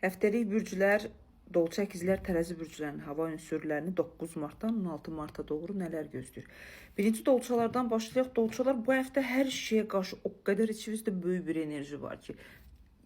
Həftəlik bürclər, Dolça, əkizlər, tərəzi bürclərinin hava ünsürlərini 9 martdan 16 marta doğru nələr gözləyir? Birinci dolçalardan başlayaq. Dolçalar, bu həftə hər şeyə qarşı o qədər içinizdə böyük bir enerji var ki,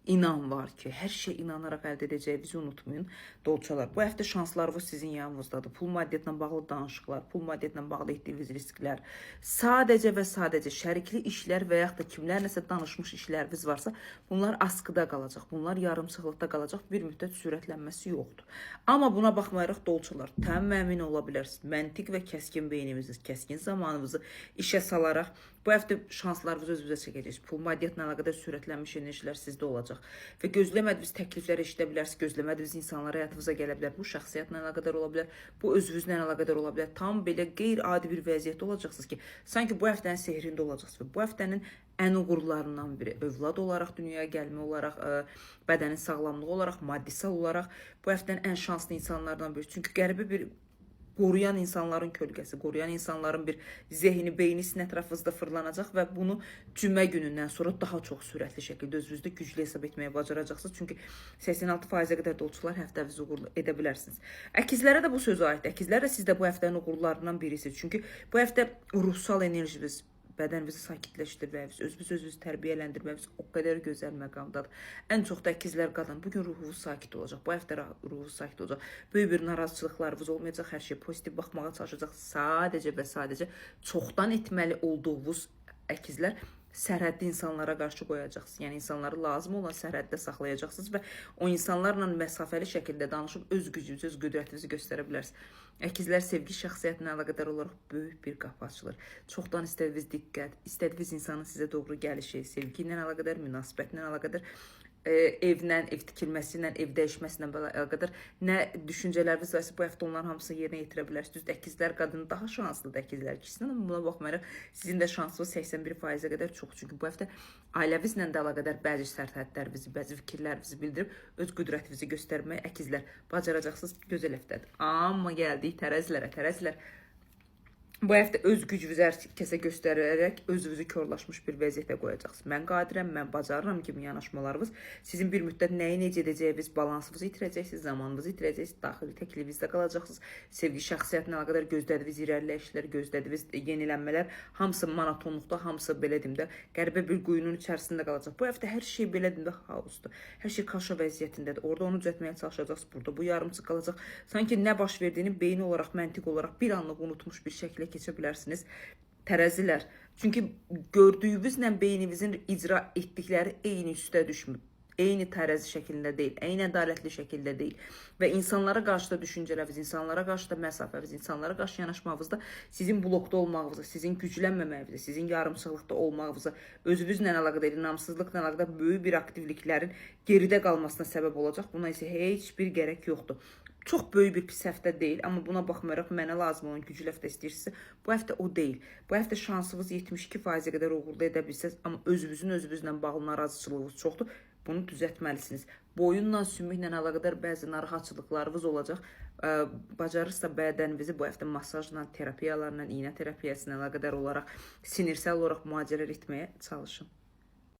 inan var ki, hər şeyə inanaraq əldə edəcəyinizi unutmayın. Dolçalar, bu həftə şanslarınız sizin yanınızdadır. Pul maddiyyatla bağlı danışıqlar, pul maddiyyatla bağlı etdiyiniz risklər, sadəcə və sadəcə şərikli işlər və yaxud da kimlərləsə danışmış işləriniz varsa, bunlar askıda qalacaq. Bunlar yarımçıqlıqda qalacaq. Bir müddət sürətlənməsi yoxdur. Amma buna baxmayaraq dolçalar, tam əmin ola bilərsiniz. Məntiq və kəskin beynimizi, kəskin zamanınızı işə salaraq bu həftə şanslarınızı özünüzə çəkəcəksiniz. Pul maddiyyatla əlaqədar sürətlənmiş enerjilər sizdə olacaq. Və gözləmədiyiniz təkliflər eşidə bilərsiniz, gözləmədiyiniz insanlar həyatınıza gələ bilər. Bu şəxsiyyətlə əlaqədar ola bilər, bu özünüzlə əlaqədar ola bilər. Tam belə qeyri-adi bir vəziyyətdə olacaqsınız ki, sanki bu həftənin sehrində olacaqsınız və bu həftənin ən uğurlarından biri övlad olaraq dünyaya gəlmə olaraq, bədənin sağlamlığı olaraq, maddisal olaraq bu həftənin ən şanslı insanlardan biri. Çünki qəribə bir qoruyan insanların kölgəsi, qoruyan insanların bir zehni, beyni sizin ətrafınızda fırlanacaq və bunu cümə günündən sonra daha çox sürətli şəkildə özünüzdə güclü hesab etməyə bacaracaqsınız. Çünki 86%-ə qədər dolçular həftənizi uğurlu edə bilərsiniz. Əkizlərə də bu söz aiddir. Əkizlər də siz də bu həftənin uğurlarından birisiniz. Çünki bu həftə ruhsal enerjiniz, bədəninizi sakitləşdirməyiniz, özünüzü tərbiyələndirməyiniz o qədər gözəl məqamdadır. Ən çox da əkizlər qadın. Bugün ruhunuz sakit olacaq. Bu həftə ruhunuz sakit olacaq. Böyük bir narazıçılıqlarınız olmayacaq. Hər şeyə pozitiv baxmağa çalışacaq. Sadəcə və sadəcə çoxdan etməli olduğunuz, əkizlər, sərhəddi insanlara qarşı qoyacaqsınız. Yəni insanları lazım olan sərhəddə saxlayacaqsınız və o insanlarla məsafəli şəkildə danışıb öz gücünüzü, öz qüdrətinizi göstərə bilərsiniz. Əkizlər, sevgi şəxsiyyətinə əlaqədar olaraq böyük bir qapı açılır. Çoxdan istədiyiniz diqqət, istədiyiniz insanın sizə doğru gəlişi, sevgi ilə əlaqədar, münasibətlə əlaqədar, evlə, ev tikilməsi ilə, ev dəyişməsi ilə əlaqədar nə düşüncələriniz varsa, bu həftə onların hamısını yerinə yetirə bilərsiniz. Düzdür, əkizlər qadını daha şanslıdır əkizlər kişisindən, amma buna baxmayaraq sizin də şansınız 81%-ə qədər çox. Çünki bu həftə ailəvizlə də əlaqədar bəzi sərhədlərinizi, bəzi fikirlərinizi bildirib öz qüdrətinizi göstərməyi, əkizlər, bacaracaqsınız. Gözəl həftədir. Amma gəldik tərəzilərə. Tərəzilər, bu həftə öz gücünüzü hər kəsə göstərərək özünüzü korlaşmış bir vəziyyətə qoyacaqsınız. Mən qadirəm, mən bacarıram kimi yanaşmalarınız sizin bir müddət nəyi necə edəcəyiniz, balansınızı itirəcəksiniz, zamanınızı itirəcəksiniz, daxili təkliyinizdə qalacaqsınız. Sevgi şəxsiyyətinə əlaqədar gözlədiyiniz irəliləyişlər, gözlədiyiniz yenilənmələr hamısı monotonluqda, hamısı belə deyim də, qəribə bir quyunun içərisində qalacaq. Bu həftə hər şey, belə deyim də, xaosdur. Hər şey kaşa vəziyyətindədir. Orada onu düzəltməyə çalışacaqsınız, burada bu yarımçıq qalacaq. Sanki nə baş verdiyini beyin olaraq, məntiq olaraq bir anlıq unutmuş bir şəklə keçə bilərsiniz. Tərəzilər. Çünki gördüyünüzlə beyninizin icra etdikləri eyni üstə düşmür. Eyni tərəzi şəklində deyil, eyni ədalətli şəkildə deyil. Və insanlara qarşı da düşüncələriniz, insanlara qarşı da məsafəniz, insanlara qarşı yanaşmağınızda sizin blokda olmağınıza, sizin güclənməməyinizə, sizin yarımçıqlıqda olmağınıza, özünüzlə əlaqədar, inamsızlıqla əlaqədar böyük bir aktivliklərin geridə qalmasına səbəb olacaq. Buna isə heç bir gərək yoxdur. Çox böyük bir pis həftə deyil, amma buna baxmayaraq mənə lazım olan güclü həftə istəyirsinizsə, bu həftə o deyil. Bu həftə şansınız 72%-ə qədər uğurlu edə bilsəz, amma özünüzün özünüzlə bağlı narazıçılığınız çoxdur. Bunu düzəltməlisiniz. Boyunla, sümüklə əlaqədar bəzi narahatçılıqlarınız olacaq. Bacarırsa bədəninizi bu həftə masajla, terapiyalarla, iynə terapiyası ilə əlaqədar olaraq sinirsel olaraq müalicələr etməyə çalışın.